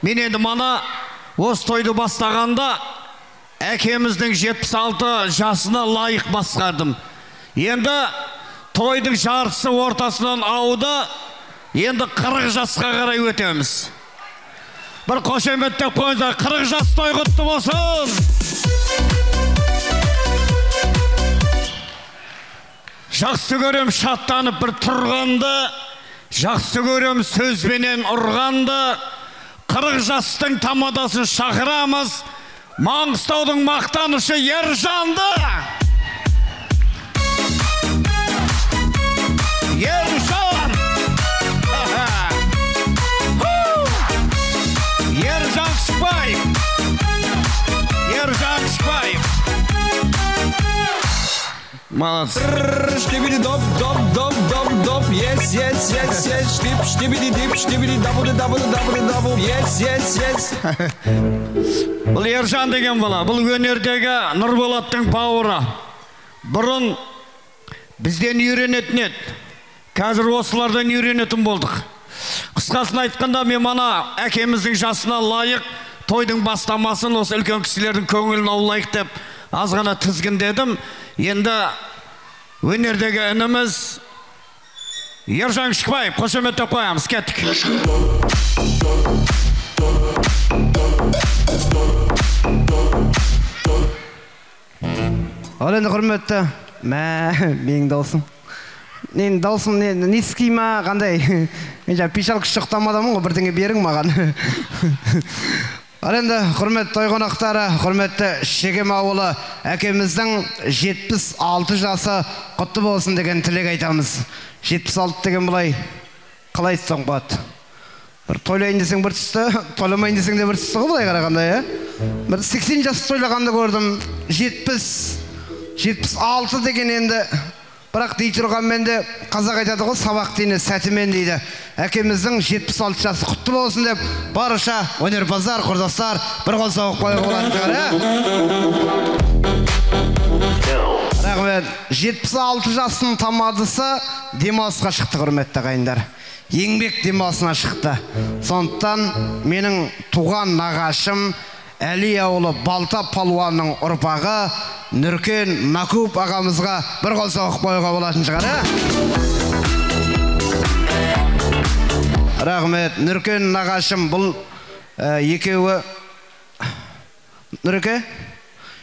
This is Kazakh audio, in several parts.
Мен енді мана осы тойды бастағанда әкеміздің 76 жасына лайық басқардым. Енді тойдың жартысы ортасынан ауды, енді 40 жасқа қарай өтеміз. Бір қошеметтеп қойыңыздар, 40 жас той құтты болсын! Жақсы көрем шаттанып бір тұрғанды, жақсы көрем сөзбенен ұрғанды. 40 жастың тамадасын шақырамыз, Маңғыстаудың мақтанышы Ержанды! Ержан! Ержан Күшікбаев! Ержан Күшікбаев! Молодцы. Штибidi доп, доп, доп, доп, доп. Yes, yes, yes, yes. Штип, штибidi дип, штибidi дабл, дабл, дабл, дабл. Yes, yes, yes. Бұл Ержан деген бала, бұл өнердегі Нұрболаттың бауыры. Бұрын бізден үйренетін еді. Қазір осылардан үйренетін болдық. Қысқасын айтқанда, мен мана әкеміздің жасына лайық тойдың бастамасын осы үлкен кісілердің көңілін аулайық деп аз ғана тізгіндедім. Енді өнердегі ініміз Ержан Күшікбаев, қошеметтеп қоямыз, кеттік. Ал енді құрметті, менің даусым. Мен даусым низкий ма, қандай? Мен жаңа пищалка шықтам адаммын ғой, бірдеңе берің маған. Ал енді құрметті той қонақтары, құрметті Шегем ауылы, әкеміздің 76 жасы құтты болсын деген тілек айтамыз. 76 деген былай қалай айтсам болады? Бір тойлайын десең бір түсті, тойламайын десең де бір түсті ғой былай қарағанда, иә? Бір 80 жас тойлағанды көрдім, 70, 76 деген енді, бірақ дей тұрғанмен де қазақ айтады ғой, сабақ дейні сәтімен дейді. Әкеміздің 76 жасы құтты болсын деп барша өнерпаздар, құрдастар бір қол соғып қоюға болатын шығар, ә? Рахмет. 76 жастың тамадысы демалысқа шықты, құрметті ағайындар. Еңбек демалысына шықты. Сондықтан менің туған нағашым Әли ауылы Балта палуанның ұрпағы Нүркен Накуп ағамызға бір қол соғып қоюға болатын шығар, ә? Рахмет. Нүркен нағашым, бұл екеуі Нүреке,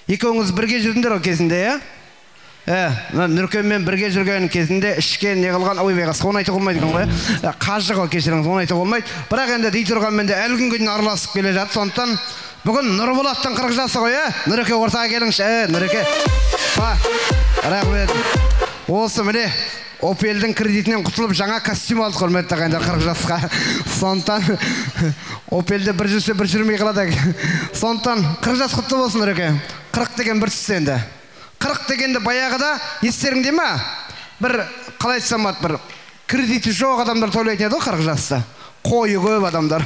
екеуіңіз бірге жүрдіңдер ғой кезінде, иә? Нүркенмен бірге жүрген кезінде ішкен не қылған, ойбай қасқа, оны айтуға болмайды екен ғой, қажы ғой, кешіріңіз, оны айтуға болмайды. Бірақ енді дей тұрғанмен де әлі күнге дейін араласып келе жатыр. Сондықтан бүгін Нұрболаттың 40 жасы ғой, ә? Нұреке, ортаға келіңізші, Нұреке. Рахмет. Осы міне Опельдің кредитінен құтылып жаңа костюм алдық, құрметті ағайындар, 40 жасқа. Сондықтан Опельде бір жүрсе бір жүрмей қалады. Сондықтан 40 жас құтты болсын, Нұреке. 40 деген бір түсті енді. 40 дегенді баяғыда естеріңде ма? Бір қалай айтсам болады, бір кредиті жоқ адамдар тойлайтын еді ғой 40 жасты. Қойы көп адамдар.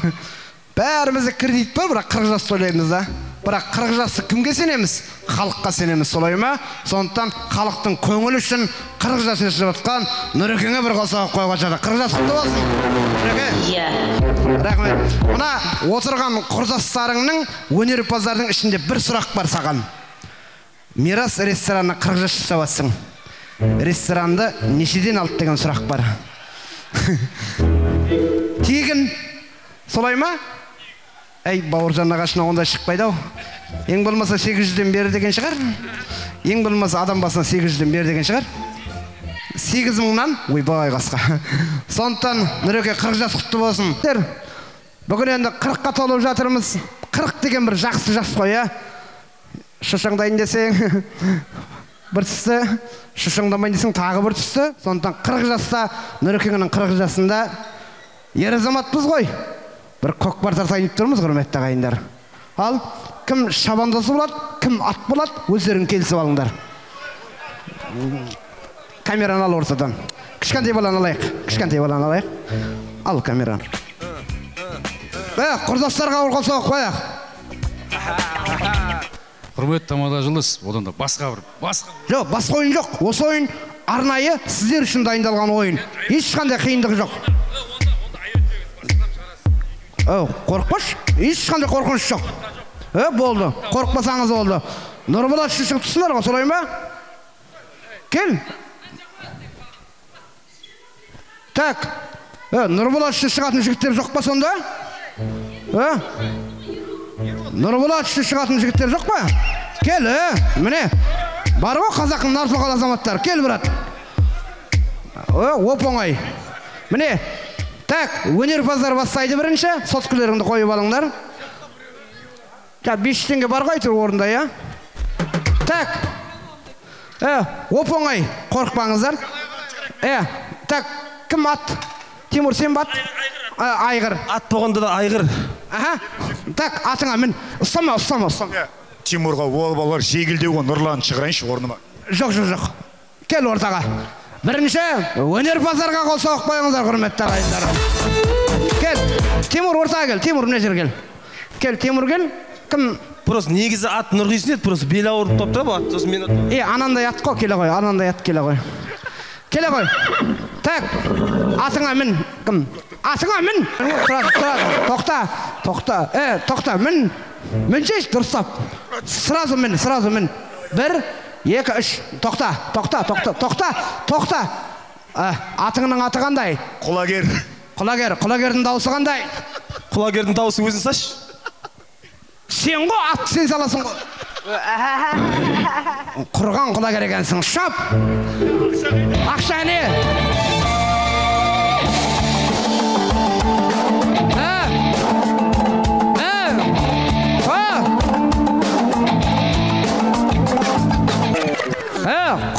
Бәрімізде кредит бар, бірақ 40 жас тойлаймыз да. Бірақ 40 жасты кімге сенеміз? Халыққа сенеміз, солай ма? Сондықтан халықтың көңілі үшін 40 жас жасап жатқан Нұрекеңе бір қол соғып қоюға жатыр. 40 жас құтты болсын, Нұреке. Рахмет. Мына отырған құрдастарыңның, өнерпаздардың ішінде бір сұрақ бар саған. Мирас ресторанына 40 жас жасап жатсың. Ресторанды нешеден алды деген сұрақ бар. Тегін. Солай ма? Әй, Бауыржан ағашына ондай шықпайды ау. Ең болмаса 800-ден бері деген шығар. Ең болмаса адам басына 800-ден бері деген шығар. 8 мыңнан, ойбай қасқа. Сондықтан Нұреке 40 жас құтты болсын. Бүгін енді 40-қа толып жатырмыз. 40 деген бір жақсы жас қой, ә? Шошаңдайын десең бір түсті, шошаңдамайын десең тағы бір түсті. Сондықтан 40 жаста, Нұрекеңнің 40 жасында ер азаматпыз ғой. Бір көкпар тартайын деп тұрмыз, құрметті ағайындар. Ал кім шабандосы болады, кім ат болады, өздерің келісіп алыңдар. Камераны ал ортадан. Кішкентай баланы алайық. Кішкентай баланы алайық. Ал камераны. Құрдастарға қол соғып қояйық. Құрметті тамада Жұлдыз, одан да басқа бір басқа. Жоқ, басқа ойын жоқ. Осы ойын арнайы сіздер үшін дайындалған ойын. Ешқандай қиындығы жоқ. Қорықпашы, ешқандай қорқыныш жоқ. Болды, қорықпасаңыз болды. Нұрболат үшін шығып тұрсыңдар ғой, солай ма? Кел. Так, Нұрболат үшін шығатын жігіттер жоқ па сонда? Нұрболат үшін шығатын жігіттер жоқ па? Кел, міне. Бар ғой қазақтың нар тұлғалы азаматтары. Кел, брат. Оп-оңай. Міне, так, өнерпаздар бастайды бірінші. Соткілеріңді қойып алыңдар. 5 теңге бар ғой әйтеуір орында, я? Так, оп-оңай, қорықпаңыздар. Так, кім ат? Тимур, сен ба ат? Айғыр. Ат болғанда да айғыр. Аха. Так, атыңа мін. Ұстама, ұстама, ұстама. Тимурға ол балалар жегілдеу ғой, Нұрлан шығарайыншы орныма. Жоқ, жоқ, жоқ. Кел ортаға. Бірінші, өнерпаздарға қол соғып қойыңыздар, құрметті ағайындар. Кел, Тимур ортаға кел, Тимур мына жерге кел. Кел, Тимур кел. Кім? Просто негізі ат Нұрғисын еді, просто бел ауырып тапты да ат, сосын мен ат. Анандай ат қой, келе ғой, анандай ат келе ғой. Келе ғой. Так, атыңа мін. Кім? Атыңа мін. Тұрады, тұрады. Тоқта, тоқта. Тоқта, мін. Міншеш, дұрыстап. Сразу мін, сразу мін. 1, 2, 3. Тоқта, тоқта, тоқта, тоқта, тоқта. Атыңның аты қандай? Құлагер. Құлагер, Құлагердің дауысы қандай? Құлагердің дауысы өзің сашы. Сен ғой, атты сен саласың ғой. Құрған құлагер екенсің. Шап! Ақша не?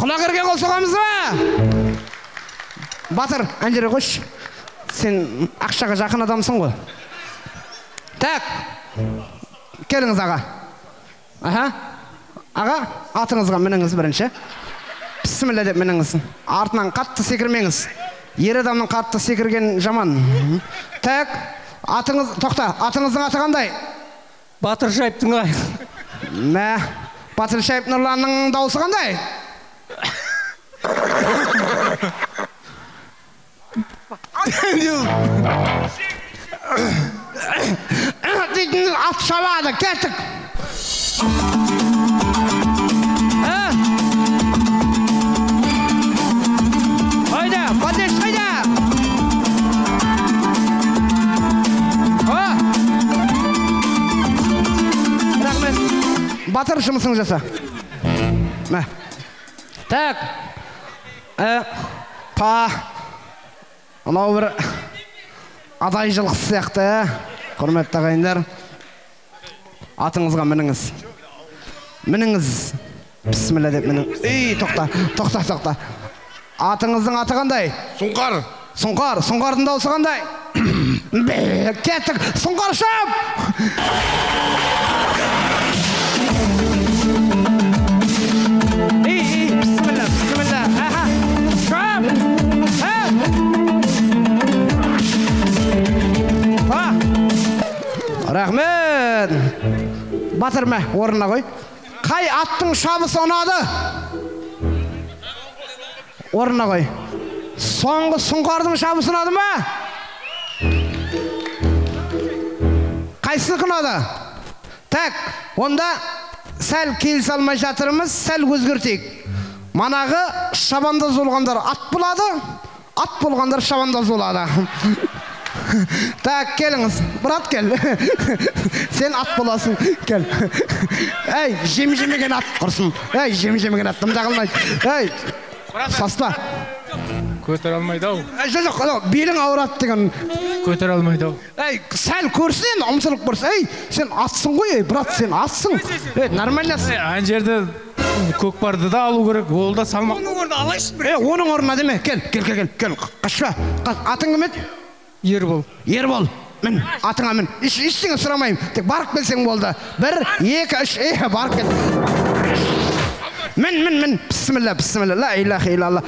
Құлагерге қол соғамыз ба? Батыр, ана жерге қойшы. Сен ақшаға жақын адамсың ғой. Так, келіңіз аға. Аха. Аға, атыңызға мініңіз бірінші. Бісміллә деп мініңіз. Артынан қатты секірмеңіз. Ер адамның қатты секірген жаман. Так, атыңыз, тоқта, атыңыздың аты қандай? Батыр Шайыптың ай. Мә, Батыр Шайып Нұрланның дауысы қандай? Дейтін ат шабады, кеттік. Қайда, подъезд қайда? Рахмет. Батыр, жұмысың жаса. Мә. Так. Па. Анау бір адай жылқысы сияқты, құрметті ағайындар. Атыңызға мініңіз. Мініңіз. Бісміллә деп мініңіз. Ей, тоқта, тоқта, тоқта. Атыңыздың аты қандай? Сұңқар. Сұңқар, Сұңқардың дауысы қандай? Кеттік, Сұңқар шап! Ей, ей, бісміллә, бісміллә. Аха. Шап! Па! Рахмет. Батыр, мә, орнына қой. Қай аттың шабысы ұнады? Орнына қой. Соңғы сұңқардың шабысы ұнады ма? Қайсынікі ұнады? Так, онда сәл келісе алмай жатырмыз, сәл өзгертейік. Манағы шабандоз болғандар ат болады, ат болғандар шабандоз болады. Так, келіңіз, брат, кел. Сен ат боласың, кел. Әй, жем жемеген ат құрсын. Әй, жем жемеген ат, дымда қылмайды. Әй, саспа. Көтере алмайды ау. Жоқ, жоқ, белің ауырады деген. Көтере алмайды ау. Әй, сәл көрсін енді, ұмтылып көрсін. Әй, сен атсың ғой, ей, брат, сен атсың. Ей, нормальнасың. Ана жерде көкпарды да алу керек, ол да салмақ. Оның орнына алайыншы бір. Оның орнына деме, кел, кел, кел, кел, қашпа. Атың кім еді? Ербол. Ербол, мін, атыңа мін. Ештеңе сұрамаймын, тек барып келсең болды. 1, 2, 3, барып кел. Мін, мін, мін, бісміллә, бісміллә, ла илаха илlalла.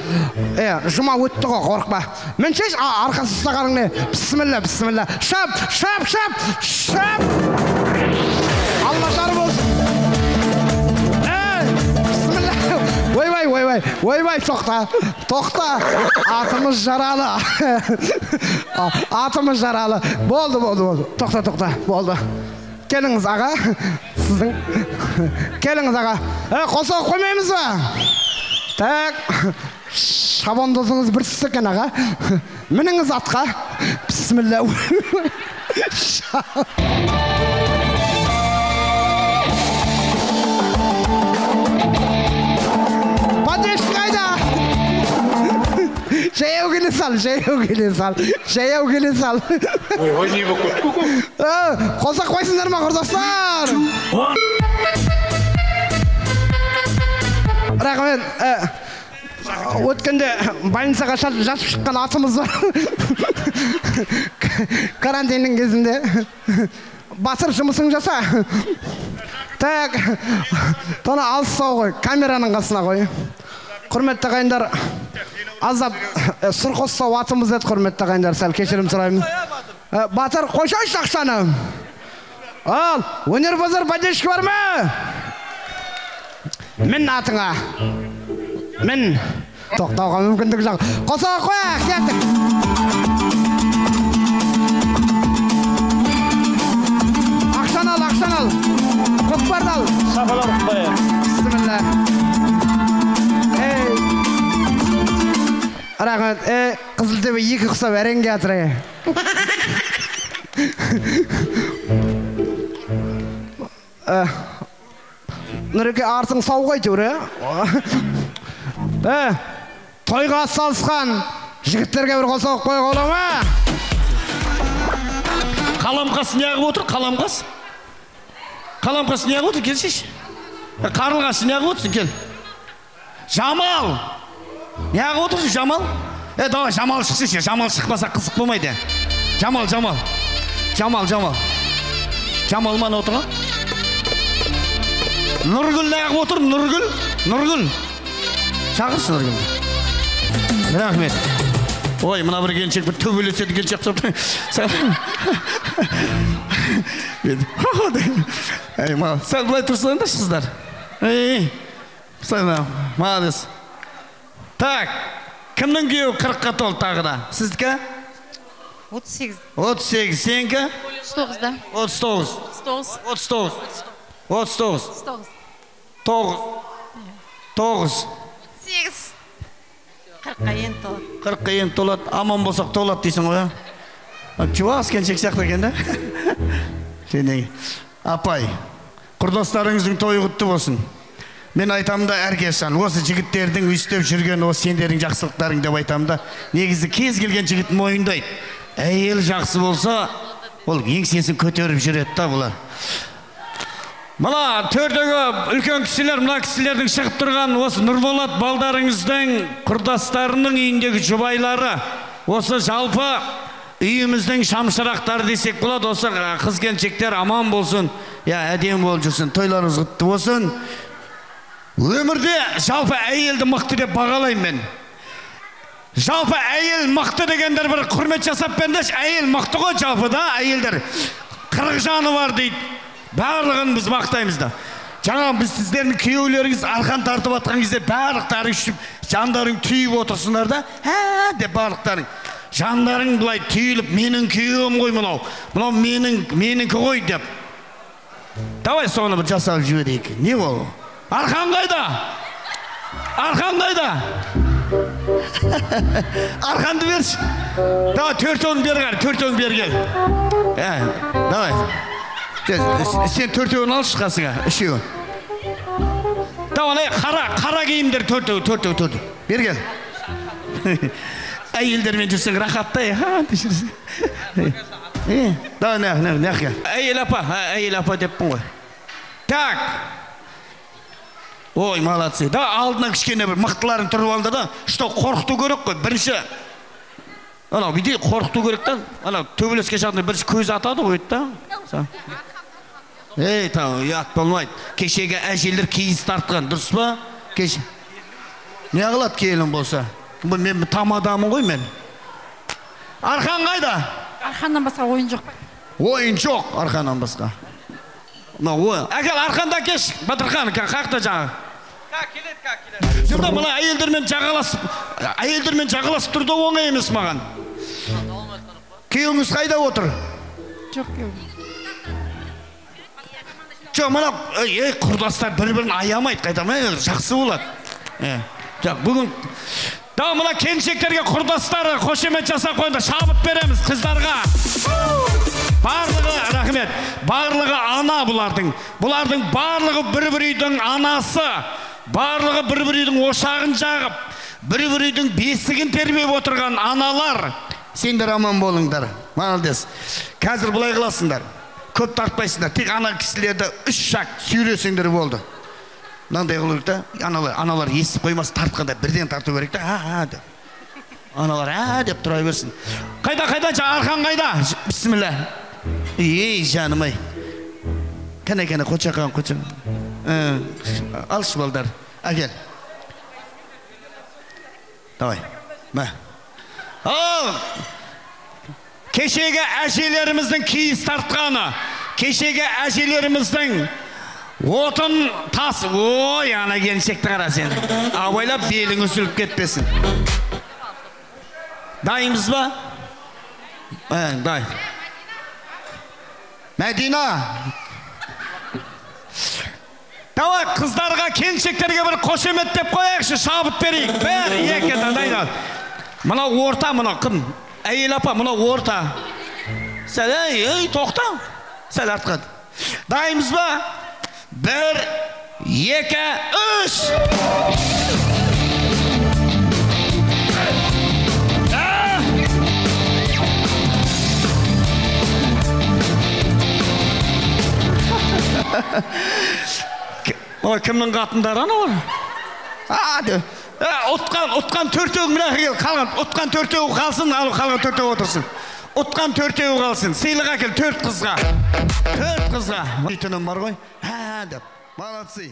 Жұма өтті ғой, қорықпа. Мін шеш, арқасы ұстағаның не? Бісміллә, бісміллә. Шап, шап, шап, шап. Алла жар болсын. Бісміллә. Ойбай, ойбай, ойбай, тоқта, тоқта. Атымыз жаралы. Атымыз жаралы. Болды, болды, болды. Тоқта, тоқта, болды. Келіңіз аға, сіздің. Келіңіз аға. Қосақ қоймаймыз ба? Так, шабандозыңыз бір сіз екен аға. Мініңіз атқа. Бісміллә. Поддержка қайда? Жаяу келе сал, жаяу келе сал, жаяу келе сал. Ой, ой, не болып кетті көкем. Қосақ қойсыңдар ма, құрдастар? Рахмет. Өткенде больницаға жатып шыққан атымыз бар. Карантиннің кезінде. Батыр, жұмысың жаса. Так, тона алыстау қой, камераның қасына қой. Құрметті ағайындар, аздап сұрқостау атымыз еді, құрметті ағайындар, сәл кешірім сұраймын. Батыр, қойсайшы ақшаны. Ал, өнерпаздар поддержка бар ма? Мін атыңа. Мін. Тоқтауға мүмкіндік жоқ. Қосаға қояйық, кеттік. Ақшаны ал, ақшаны ал. Көкпарды ал. Сапалар қояйық. Бісміллә. Ей. Рахмет. Қызылтөбе екі құсап әрең келатыр. Нұреке, артың сау ғой әйтеуір, ә? Тойға салысқан жігіттерге бір қосақ қойға бола ма? Қаламқас неғып отыр, қаламқас? Қаламқас неғып отыр, келсейші. Қарлығаш неғып отырсың, кел. Жамал! Неғып отырсың, Жамал? Давай, Жамал шықсайшы, Жамал шықпаса қызық болмайды. Жамал, Жамал. Жамал, Жамал. Жамал мана отырған? Нұргүл неғып отыр, Нұргүл? Нұргүл. Шақыршы Нұргүлді. Рахмет. Ой, мына бір келіншек бір төбелесетін келіншек ұқсап. Ей, сәл былай тұрсаңдаршы, қыздар. Ей, молодец. Так, кімнің күйеуі 40-қа толды тағы да? Сіздікі? 38. 38, сенікі? 39-да. 39. 39. 39. 39. 39. 9. 9. 8. 40-қа енді толады. 40-қа енді толады. Аман болсақ толады дейсің ғой, а? Жуас келіншек сияқты екен да? Сен апай, құрдастарыңыздың тойы құтты болсын. Мен айтамын да, әркешан, осы жігіттердің өстіп жүрген, осы сендердің жақсылықтарың деп айтамын да. Негізі кез келген жігіт мойындайды. Әйел жақсы болса, ол еңсесін көтеріп жүреді да бұлар. Мына төрдегі үлкен кісілер, мына кісілердің шығып тұрған осы Нұрболат балдарыңыздың құрдастарының үйіндегі жұбайлары, осы жалпы үйіміздің шамшырақтары десек болады. Осы қыз келіншектер аман болсын, я әдемі болып жүрсін, тойларыңыз құтты болсын. Өмірде жалпы әйелді мықты деп бағалаймын мен. Жалпы әйел мықты дегендер бір құрмет жасап беріңдерші. Әйел мықты ғой жалпы да, әйелдер. 40 жаны бар дейді. Барлығын біз мақтаймыз да. Жаңа біз сіздердің күйеулеріңіз арқан тартып атқан кезде барлықтарың ішіп, жандарың түйіп отырсыңдар да, ә деп барлықтарың. Жандарың былай түйіліп, менің күйеуім ғой мынау, мынау менікі ғой деп. Давай соны бір жасап жіберейік. Не ол? Арқан қайда? Арқан қайда? Арқанды берші. Давай, төртеуін бері қар, төртеуін бері кел. Давай. Сен төртеуін алшы қасыңа, үшеуін. Давай, қара киімдер төртеу, төртеу, төртеу. Бері кел. Әйелдермен жүрсең рахат та, жүрсең. Давай, нақ, кел. Әйел апа, әйел апа деппін ғой. Так. Ой, молодцы. Да, алдынан кішкене бір мықтыларын тұрып алды да, что қорқыту керек қой, бірінші. Анау, бүйтіп қорқыту керек та, анау төбелеске шығатын бірінші көз атады ғой, да? Ей, ұят болмайды. Кешегі әжелер киіз тартқан, дұрыс па? Кеше. Не қылады келін болса? Мен тамадамын ғой мен. Арқан қайда? Арқаннан басқа ойын жоқ. Ойын жоқ, арқаннан басқа. Әкел, арқанды әкеш, Батырхан, қақта жаңа. Келеді, келеді. Жүрді, мына әйелдермен жағаласып, әйелдермен жағаласып тұрды оңай емес маған. Күйеуіңіз қайда отыр? Жоқ, күйеуім. Жоқ, мына құрдастар бір-бірін аямайды, қайда жақсы болады. Жоқ, бүгін да мына келіншектерге құрдастары қошемет жасап қойыңдар, шабыт береміз қыздарға. Барлығы, рахмет, барлығы ана бұлардың. Бұлардың барлығы бір-бір үйдің анасы. Барлығы бір-бір үйдің ошағын жағып, бір-бір үйдің бесігін тербеп отырған аналар. Сендер аман болыңдар. Молодец. Қазір былай қыласыңдар. Көп тартпайсыңдар. Тек ана кісілерді 3 шақ сүйресеңдер болды. Мынандай қылу керек та, аналар естіп қоймас, тартқанда бірден тарту керек та, а деп. Аналар а деп тұра берсін. Қайда, қайда, Архан қайда? Бісміллә. Ей, жаным ай. Кәне, кәне, қочақан, қочақан. Алшы балдар, әкел. Давай, мә. Ал, кешегі әжелеріміздің киіз тартқаны, кешегі әжелеріміздің отын тас, ой, ана келіншекті қара сен. Абайлап белің үзіліп кетпесін. Дайынбыз ба? Дай. Мәдина. Давай қыздарға, келіншектерге бір қошемет деп қояйықшы, шабыт берейік. 1, 2, дайын. Мынау орта, мынау кім? Әйел апа, мынау орта. Сәл, ей, тоқта. Сәл артқа. Дайынбыз ба? 1, 2, 3. Ой, кімнің қатындары аналар? Ұтқан төртеуің мына кел, қалған, ұтқан төртеуі қалсын, ал қалған төртеуі отырсын. Ұтқан төртеуі қалсын. Сыйлық әкел 4 қызға. 4 қызға. Үйтінім бар ғой. Ә деп. Молодцы.